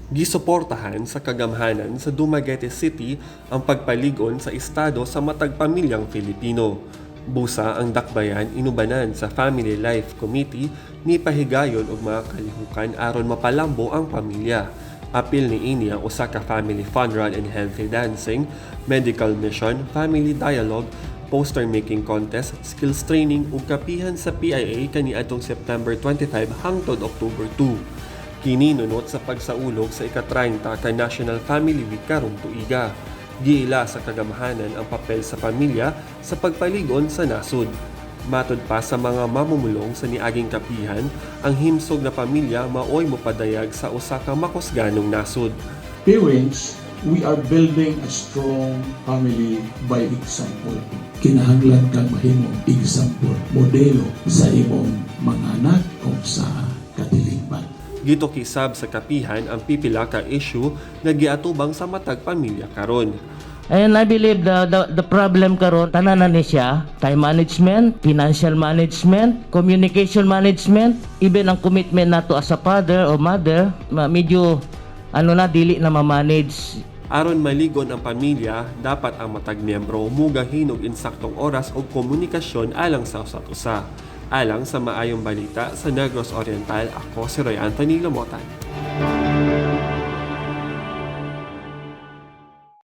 Gisuportahan sa kagamhanan sa Dumaguete City ang pagpalig-on sa estado sa matag pamilyang Filipino. Busa ang dakbayan inubanan sa Family Life Committee ni pahigayon og mga kalihukan aron mapalambo ang pamilya. Apil niini ang usa ka family fun run and healthy dancing, medical mission, family dialogue, poster making contest, skills training ug kapihan sa PIA kaniadtong September 25 hangtod October 2. Kini nunot sa pagsaulog sa ika-30 ka National Family Week karong tuiga. Giila sa kagamhanan ang papel sa pamilya sa pagpalig-on sa nasod. Matod pa sa mga mamumulong sa niaging kapihan, ang himsog na pamilya maoy mopadayag sa usa ka makusganong nasod. Parents, we are building a strong family by example. Kinahanglan kang mahimong example, modelo sa imong mga anak o sa katilingban. Gitukisab sa kapihan ang pipila ka issue nga giatubang sa matag pamilya karon. And I believe the problem karon, tanan na ni siya, time management, financial management, communication management, even ang commitment nato as a father or mother, medyo ano na, dili na ma-manage. Aron maligon ang pamilya, dapat ang matag miyembro mugahin og insaktong oras og komunikasyon alang sa usa't usa. Alang sa Maayong Balita sa Negros Oriental, ako si Roy Anthony Lamotan.